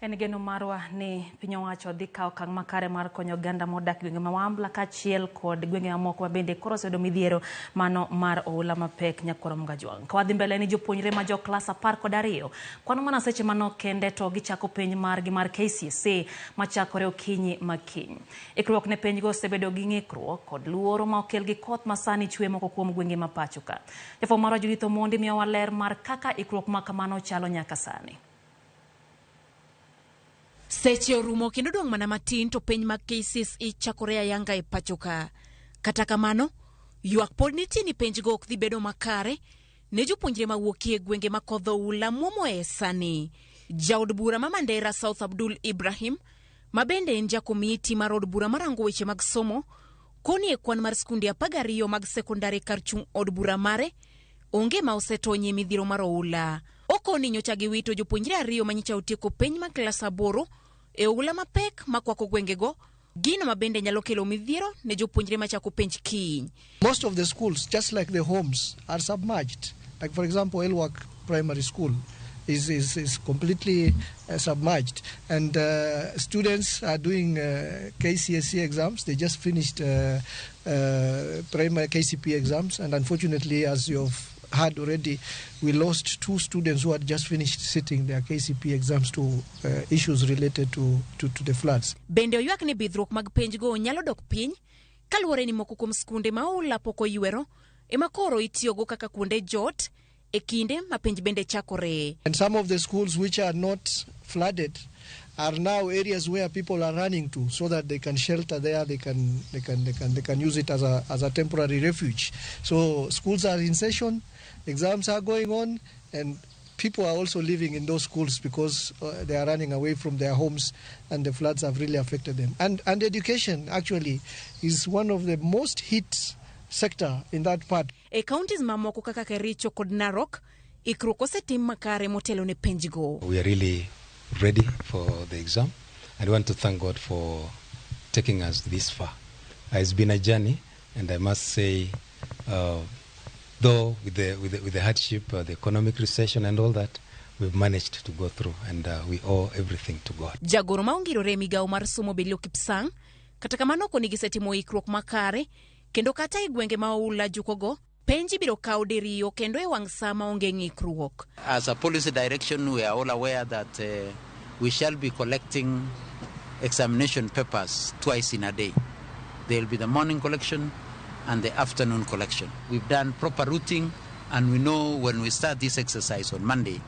En geno marwa ni piny owacho dhi kawo okang' makare mar konyo oganda modak gwenge ma Wambla kaachiel kod gwenge mamoko ma bende koro oseyudo midhiero mano mar oula mapek nyakwar Mgajwang'. Ka wadhi mbele ni jopuonjre ma jo klas 12 kwano mana seche manok kende to gichako penj margi mar KCSE machakore okinyi ma kiny. Ikruok ne penjgo osebedo gi ng'ikruok kod luoro ma okel gi koth ma sani chwe moko kuom gwenge ma pacho ka. Jafwambo marwa Judith Omondi miyowa ler mar kaka ikruok ma kamano chalo nyaka sani. Seche orumo kendo dong' mana matin to penj mag KCSE chakore ayanga e pacho ka. Kata kamano, ywak pod nitie ni penjgo ok dhi bedo makare ne jopuonjre mawuokie gwenge ma kodh oula muomoe sani. Jaod bura ma Mandera South Abdul Ibrahim, ma bende en jakomiti mar od bura marango weche mag somo, koni e kwan mar skunde 12 mag sekondari kar chung' od bura mare, onge ma osetony e midhiero mar oula. Okoni nyocha giwito jopuonjre ariyo ma nyicha otieko penj mar klas aboro e oula mapek makwako gwengego, gino ma bende nyalo kelo midhiero ne jopuonjre machako penj kiny. Most of the schools, just like the homes, are submerged. Like, for example, Elwak Primary School is completely submerged. And students are doing KCSE exams. They just finished primary KCP exams. And unfortunately, as you've heard already, we lost 2 students who had just finished sitting their KCP exams to issues related to the floods. Bende oywak ni bidhruok mag penjgo nyalo dok piny kaluwore ni moko kuom skunde ma oula pok oywero ema koro itiyogo kaka kuonde jot e kinde ma penj bende chakore. And some of the schools which are not flooded are now areas where people are running to so that they can shelter there, they can use it as a temporary refuge. So schools are in session, exams are going on, and people are also living in those schools because they are running away from their homes and the floods have really affected them. And education actually is one of the most hit sector in that part. E counties mamoko kaka Kericho kod Narok, ikruok osetim makare motelo ne penjgo. We are really ready for the exam and we want to thank God for taking us this far. It's been a journey, and I must say, though with the hardship, the economic recession and all that, we've managed to go through, and we owe everything to God. Jagoro ma ongirore e migawo mar somo Belio Kipsang, kata kamano koni gisetimo ikruok makare, kendo kata e gwenge ma oula jukogo, penj ibiro kaw diriyo kendo e wang' sa maonge ng'ikruok. As a policy direction, we are all aware that we shall be collecting examination papers twice in a day. There will be the morning collection and the afternoon collection. We've done proper routing, and we know when we start this exercise on Monday,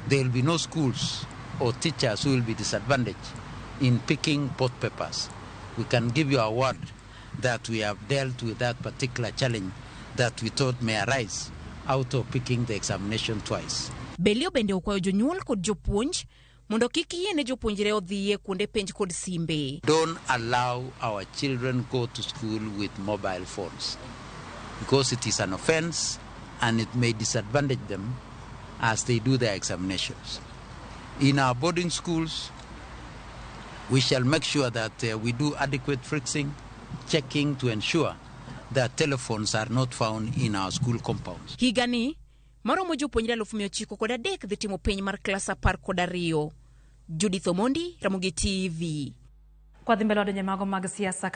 there will be no schools or teachers who will be disadvantaged in picking both papers. We can give you a word that we have dealt with that particular challenge that we thought may arise out of picking the examination twice. Belio bende okwayo jonyuol kod jopuonj mondo kik yiene jopuonjre odhiye kuonde penj kod simbe. Don't allow our children go to school with mobile phones, because it is an offense and it may disadvantage them as they do their examinations. In our boarding schools, we shall make sure that we do adequate fixing, checking to ensure that telephones are not found in our school compounds. Higani, maromo jopuonjre 903,000 dhi timo penj mar klas 12. Judith Omondi, Ramogi TV. Kwadhi mbele wadonjo e mago mag siasa.